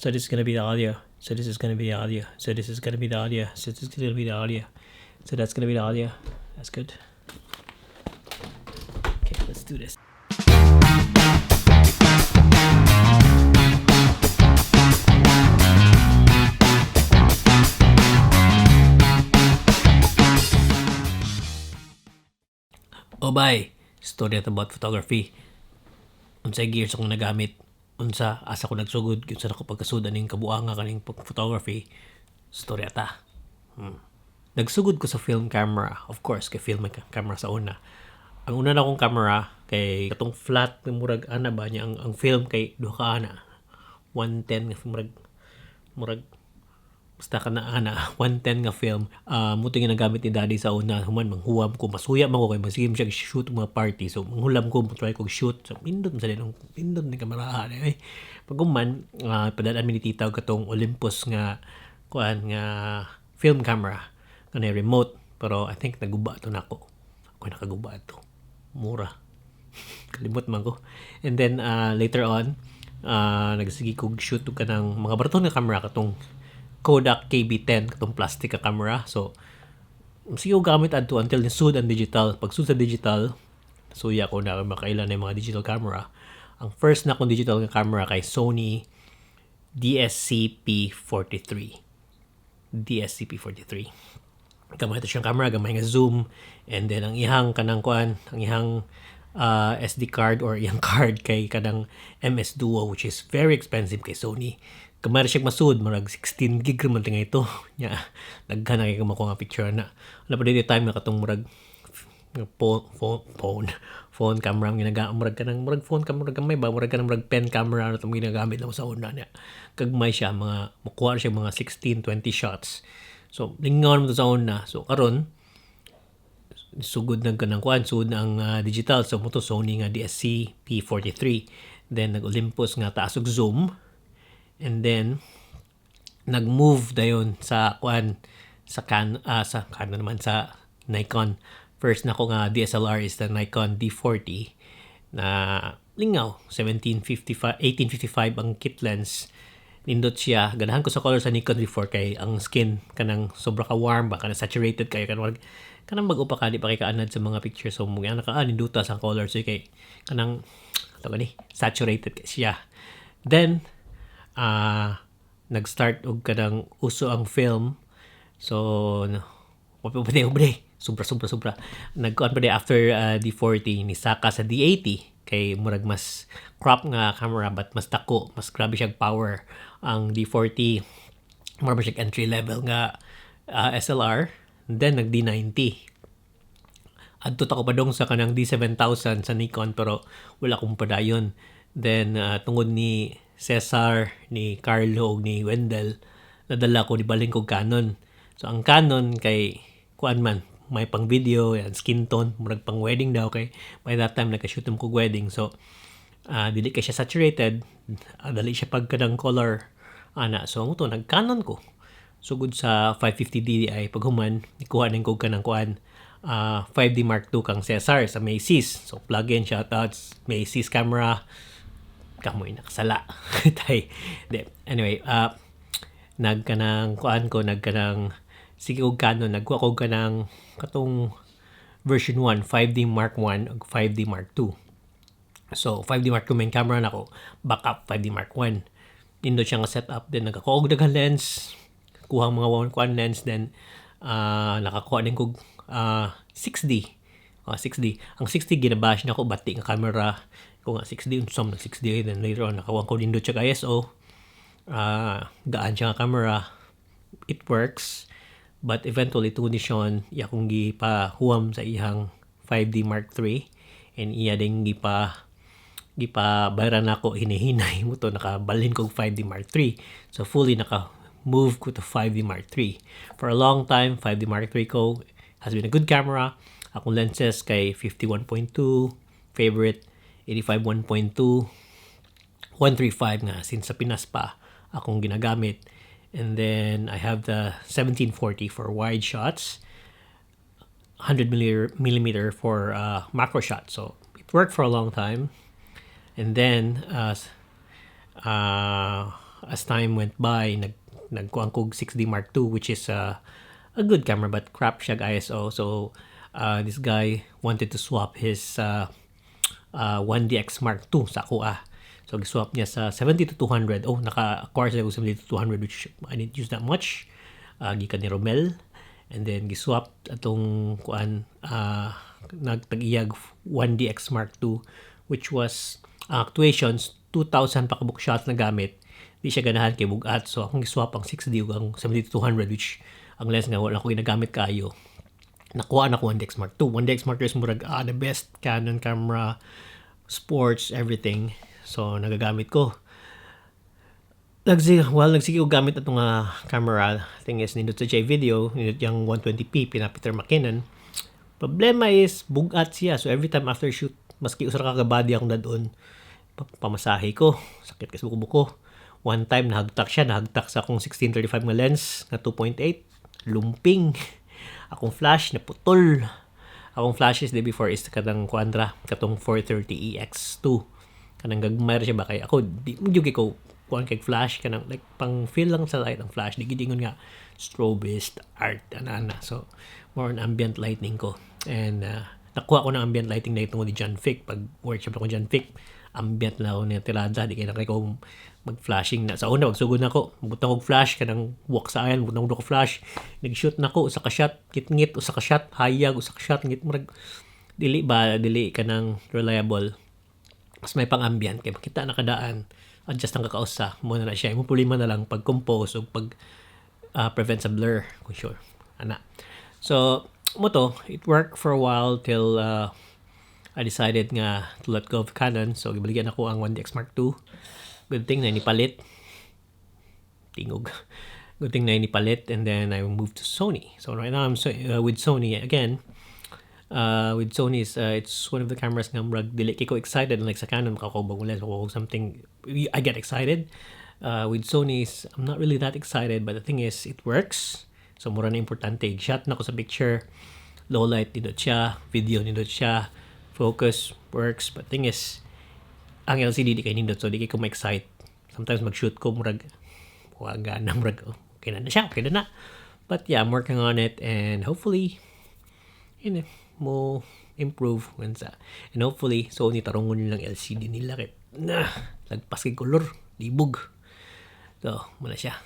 So this is gonna be the audio. So this is gonna be the audio. So this is gonna be the audio. So this is gonna be the audio. So that's gonna be the audio. That's good. Okay, let's do this. Obay, story about photography. Unsay gears akong nagamit, unsa asa ko nagsugod, unsa nako pagkasud aning kabuanga kaning photography. Storya ta. Nagsugod ko sa film camera, of course, kay film camera sa una. Ang una na akong camera kay katong flat nga murag ana ba niya ang film kay duha ka ana. 110 nga murag murag basta ka na ana 110 nga film. Mo to ginagamit ni Daddy sa una. Human manghuwam ko, masuya man ko kay magsige siya shoot mga party, so manghulam ko, try ko shoot. So pindot sa din pindot ni kamera ay pag human, padal-an mi ni Tita og katong Olympus nga kuan nga film camera kanay remote, pero I think naguba to nako. Ako nakaguba to, mura kalimot man ko. And then later on, nagsige kog shoot og kanang mga baraton nga camera, katong Kodak KB10, katong plastic ka camera. So sige ko gamit adto until nisud ang digital. Pag sud sa digital, suya ko na makailan na yung mga digital camera. Ang first na akong digital nga camera kay Sony DSC-P43. DSC-P43. Gamay to siyang camera, gamay nga zoom, and then ang ihang kanang kuan, ang ihang SD card or iyang card kay kanang MS Duo, which is very expensive kay Sony. Gamay ra siya masud, murag 16 gig ra man tingay ito. Nya, daghan na kay makuha nga picture na. Wala pa dito time na katong murag phone phone phone, phone camera ang ginagamit, murag kanang murag phone camera gamay ba, murag kanang murag pen camera na itong ginagamit na sa una niya. Gagmay siya, mga makuha siya mga 16 20 shots. So lingaw mo to sa una. So karon sugod nag kanang kuan, sugod na ang digital. So mo to Sony nga DSC P43, then nag Olympus nga taas og zoom, and then nag-move dayon sa kuan, sa Canon naman, sa Nikon. First nako nga DSLR is the Nikon D40 na lingaw, 1755 1855 ang kit lens. Nindot siya. Ganahan ko sa color sa Nikon before kay ang skin kanang sobra ka warm ba, kanang saturated kayo, kanang kanang bag-o pa ka, di pa kay kaanad sa mga picture, so mo ka ninduta sa color, so kay kanang ato gani saturated kay siya. Then nag-start og kanang uso ang film, so no, pa pa sobra sobra sobra nagkuan pa di after D40, ni saka sa D80 kay murag mas crop nga camera but mas dako, mas grabe siyang power. Ang D40 murag siya entry level nga SLR. Then nag D90. Adto ta ko padong sa kanang D7000 sa Nikon, pero wala akong padayon. Then tungod ni Cesar, ni Carlo ug ni Wendell, nadala ko, nibalhin kog Canon. So ang Canon kay kuan man, may pang video yan, skin tone, murag pang wedding daw kay by that time naka-shoot mo kog wedding. So dili kay siya saturated, dali siya pag kanang color ana. So mo to nag Canon ko. Sugod sa 550 DDI. Paghuman, nikuha ning kog kanang kuan, 5D Mark II kang Cesar sa Macy's. So plug in, shoutouts Macy's camera, kamoy nakasala tay di. Anyway, nagkanang kuan ko, nagkanang sige og Canon, nagkuha ko kanang katong version 1, 5D Mark 1 ug 5D Mark 2. So 5D Mark 2 main camera nako, backup 5D Mark 1. Nindot siya nga setup. Then nakakuha og daghang lens, kuha mga one kuan lens. Then nakakuha din kog 6D. 6D. Ang 6D ginabash nako, bati nga camera ko nga 6D, unsa man 6D. Then later on nakakuha ko nindot siya ISO, gaan siya nga camera, it works. But eventually tungod ni Sean, iya akong gipahuwam sa iyang 5D Mark III and iya din gipa bayaran nako hinihinay mo to, nakabalhin kog 5D Mark III. So fully naka move ko to 5D Mark III. For a long time, 5D Mark III ko has been a good camera. Akong lenses kay 51.2 favorite, 85 1.2, 135 nga since sa Pinas pa akong ginagamit. And then I have the 1740 for wide shots, 100 millimeter for macro shots. So it worked for a long time. And then As time went by, nagkuan kog 6D Mark II, which is a good camera but crap siya ISO. So this guy wanted to swap his 1DX Mark II sa ako ah. So gi-swap niya sa 70 to 200. Oh, naka-acquire siya og 70 to 200, which I didn't use that much. Gikan ni Romel. And then gi-swap atong kuan, nagtag-iyag 1DX Mark II, which was actuations 2,000 pa kabuk shots na gamit. Di siya ganahan kay bugat. So akong gi-swap ang 6D ug ang 70 to 200, which ang lens nga wala ko ginagamit kaayo. Nakuha na ko 1DX Mark II. 1DX Mark II is murag the best Canon camera, sports, everything. So nagagamit ko. Well, nagsige ko gamit atong camera. Thing is, nindot sa J video, nindot yung 120p, pina Peter McKinnon. Problema is, bugat siya. So every time after shoot, maski usa ka body akong dadon, pamasahe ko. Sakit kasi buko-buko. One time, nahagtak siya. Nahagtak sa akong 1635 nga lens nga 2.8. Lumping. Akong flash, naputol. Akong flashes day before is katang kuandra, katong 430 EX2. Kanang gagmay ra siya ba kay ako di mo jud ko kuan kay flash, kanang like pang feel lang sa light ang flash, di gid ingon nga strobist art ana ana. So more on ambient lighting ko and nakuha ko ng ambient lighting na tungod ni John Fick. Pag workshop ako John Fick, ambient na ako niya tirada, di kay na ko mag flashing na. Sa una pagsugod nako, butang og flash, kanang walk sa aisle, butang ko flash, nag-shoot nako usa ka shot kitngit, usa ka shot hayag, usa ka shot ngit, murag dili ba, dili kanang reliable. Mas may pang ambient kay makita na kadaan, adjust ang kakausa mo na siya. Imong problema na lang pag compose o pag prevent sa blur kung sure ana. So mo to, it worked for a while till I decided nga to let go of Canon. So gibaligyan ako ang 1DX Mark II. Good thing na nipalit, tingog, good thing na nipalit, and then I moved to Sony. So right now I'm with Sony again. With Sony is it's one of the cameras nga murag dili kay ko excited. Like sa Canon, makakubag lens o something, I get excited. With Sony is I'm not really that excited, but the thing is, it works, so mura na importante. Shot na ko sa picture, low light nindot siya, video nindot siya, focus works, but thing is, ang LCD di kay nindot, so di kay ko ma-excite. Sometimes mag-shoot ko, murag wa gana, murag oh, okay na na siya, okay na na. But yeah, I'm working on it and hopefully mo improve unsa. And hopefully Sony tarungon nilang LCD nila kay na lagpas kay color, libog. So, muna siya.